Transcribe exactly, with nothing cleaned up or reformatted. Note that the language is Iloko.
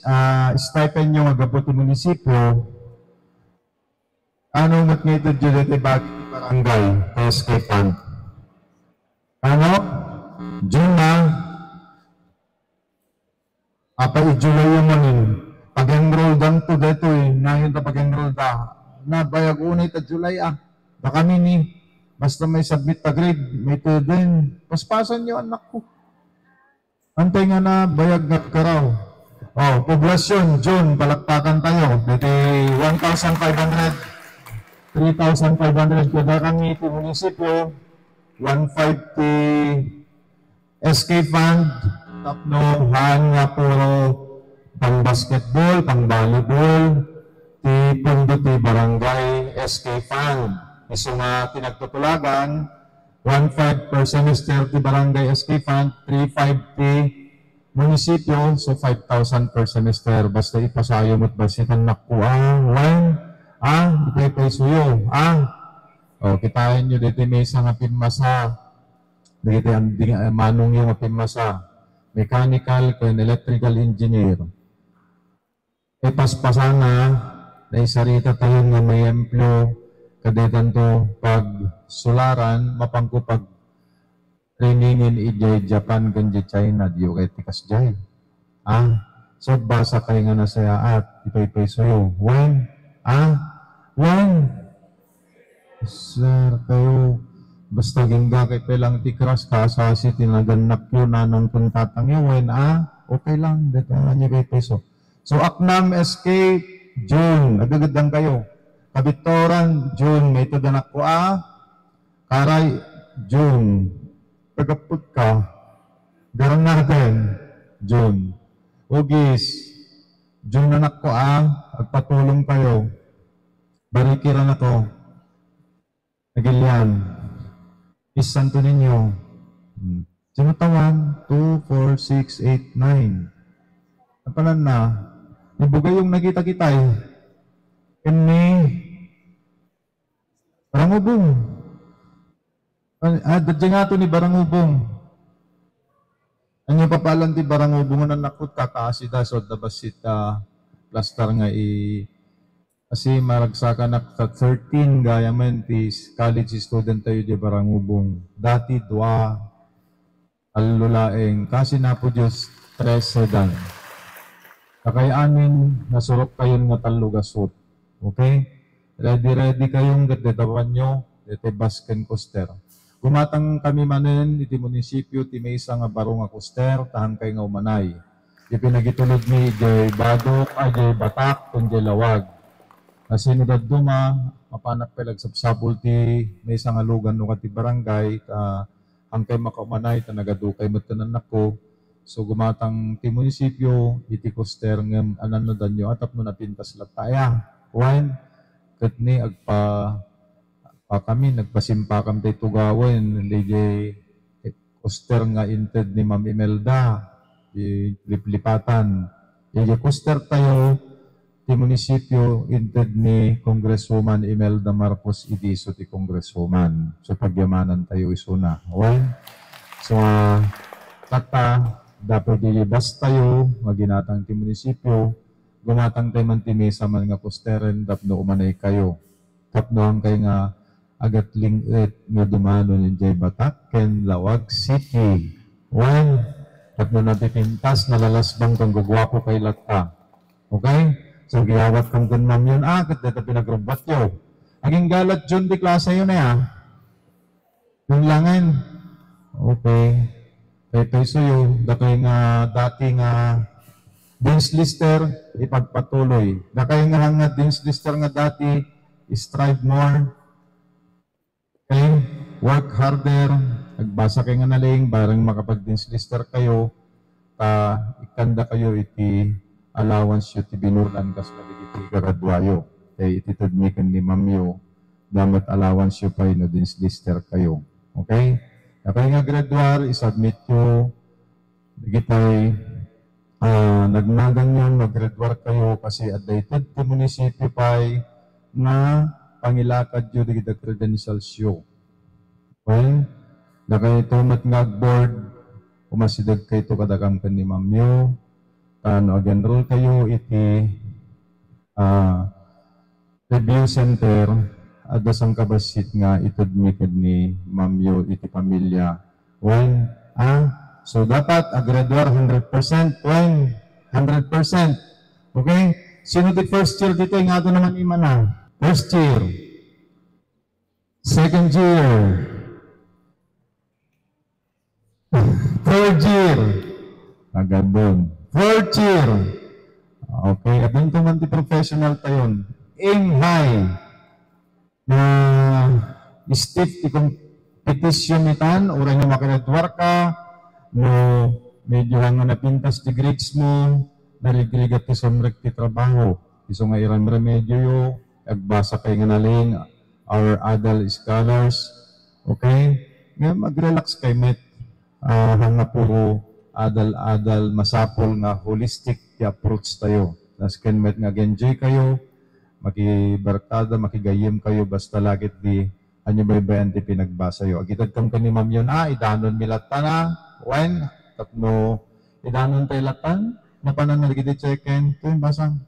ah, stipend nyo nga gapu ti munisipyo, ano met nga itedyo daytoy bagay ti barangay, ti S K fund? Ano? June na? Apa i-July yung manin? Pag-enroll dan to daytoy, nayon ta pag-enroll da. Na, bayag unay ta July, ah. Da kami ni, basta may submit ta grade, may tudeng. Paspasan nyo, anak ko. Antay nga na, bayag nga karaw. Oh, poblasyon, June, palakpakan tayo. Dati one thousand five hundred, three thousand five hundred kada kami ti munisipyo, one five ti S K fund, tapno han nga puro pang basketball, pang volleyball, ti pondo ti barangay S K fund. Isu nga ti nagtutulagan, one five per semester ti barangay S K fund, three five ti munisipyo, so five thousand per semester. Basta ipasayo met basitan nakua, wen, ah, ipaypaysoyo, ah. O, kitaen nyo diti maysa nga pimmasa. Dagiti an-, di-, eh, manongyo nga pimmasa. Mechanical ken electrical engineer. Ipaspasana, naisarita tayo nga mayemplo, kadetanto pagsularan, mapanko pag-trainingen idiay Japan ken idiay China, diyo kay ti kasdiay. Ah, so basa kay nga nasayaat, ipaypaysoyo. Wen? Ah? Wen? Sir, kayo, basta gingga kay pelang ti kras, kasasi ti nagannak yo, nanang kun tatang yo, wen, ah? Okay lang, deta nyo kay peso. So, Aknam, S K, June, agageddan kayo. Kabitoran, June, may tudanak ko, ah? Karay, June, tagaput ka. Garanaden, June. Ugis, June anak ko, ah, agpatulong kayo. Barikiran ako. Agilian. Isanto ninyo. Hmm. Sino tawan? Two, four, six, eight, nine. Napanan na. Ibugay yung nakita-kitay. Kani Barangubong. Ah, ah, dadya nga to ni Barangubong. Ano papalan ti Barangubong? Ano nakot kakaasi da, so, da basit, ah, plastar nga i-, Kasi maragsakanak ta thirteen gayam ti college student tayo di Barangubong. Dati dua, tallo laeng. Kasi napo Diyos, trese dan. Kakay amin, nasurok kayon nga tallo gasut. Okay? Ready, ready kayong ket detawanyo, dete basken koster. Gumatang kami manen iti munisipyo ti maysa nga baro nga koster, tahan kay nga umanay. Ti pinagitulod mi idiay Badok, ay, idiay Batak, ken idiay Lawag. Nasino dadduma, mapanak pay agsapsapul ti maysa nga lugan no kati barangay, ta hankay makaumanay, ta nagadukay met ken annakko. So, gumatang ti munisipyo, iti koster, ngem ananno danyo, atap no napintas latta aya. Wen, ket ni agpa-, pa kami, nagpasimpakam tay tugawen, idiay koster nga inted ni Ma'am Imelda, ti liplipatan. Idiay koster tayo, ti munisipyo, inted ni Congresswoman Imelda Marcos Idiso ti Congresswoman. So, pagyamanan tayo isuna. Wen? So, ah, kata, dapat dilibas tayo, nga ginatang ti munisipyo, gumatang tayo man ti mesa man nga kosteren, tapno umanay kayo. Tapno hankay nga agatling-et nga dumanon idiay Batak ken Lawag City. Wen, tapno napipintas, nalalasbang ken guguapo kay latta. Okay? So, agyabat kam ken Ma'am Yun, ah, ket deta pinagrubbatyo. Agingga la June ti klaseyo na, ah. Yun langen. Okay. Kay paysoyo, dakay nga dati nga Dean's Lister, ipagpatuloy. Dakay nga, nga Dean's Lister nga dati, strive more. Okay? Work harder. Agbasa kay nga naleng, bareng makapag-Dean's Lister kayo, ta ikkanda kayo iti allowance yo ti binurlan kas kadagiti garaduayo. Kay iti tedmi ken ni Ma'am yo, damet allowance yo pay no Dean's Lister kayo. Okay? Dakay nga graduar, isubmit yo dagitay, ah, nagnagan yo nga graduar kayo kasi adda ited ti munisipyo pay nga pangilakad yo dagiti credentials yo. Well, dakayto met nga agboard, umasideg kayto kadakam ken ni Ma'am yo. Ta no ag-enroll kayo iti, ah, review center, adda sangkabassit nga itedmi ken ni mamyo iti pamilya. Wen, ah, so dapat agraduar hundred percent. Wen, hundred percent. Okay? Sino ti first year ditoy nga adu naman imana? First year. Second year. Third year. Agabon. Fourth year. Okay, adunto man ti professional tayon. Aim high. Na stiff ti competition itan, uray no makagraduar ka, no medyo nga napintas ti grades mo, narigrigat ti sumrek ti trabaho. Isu nga iramremedioyo, agbasa kay nga nalin, our adult scholars, okay? Nga mag-relax kay met, ah, nga puro adal-adal, masapul nga holistic ti approach tayo. Nasken met nga ag-enjoy kayo, makibarkada, makigayyem kayo, basta lagit di anyo baybayan ti pinagbasayo. Agitedkam ken ni Ma'am Yon, ah, idanon mi latta na, wen, tapno idanon tayo latta, napanan na dagiti check-in, ito yung basang.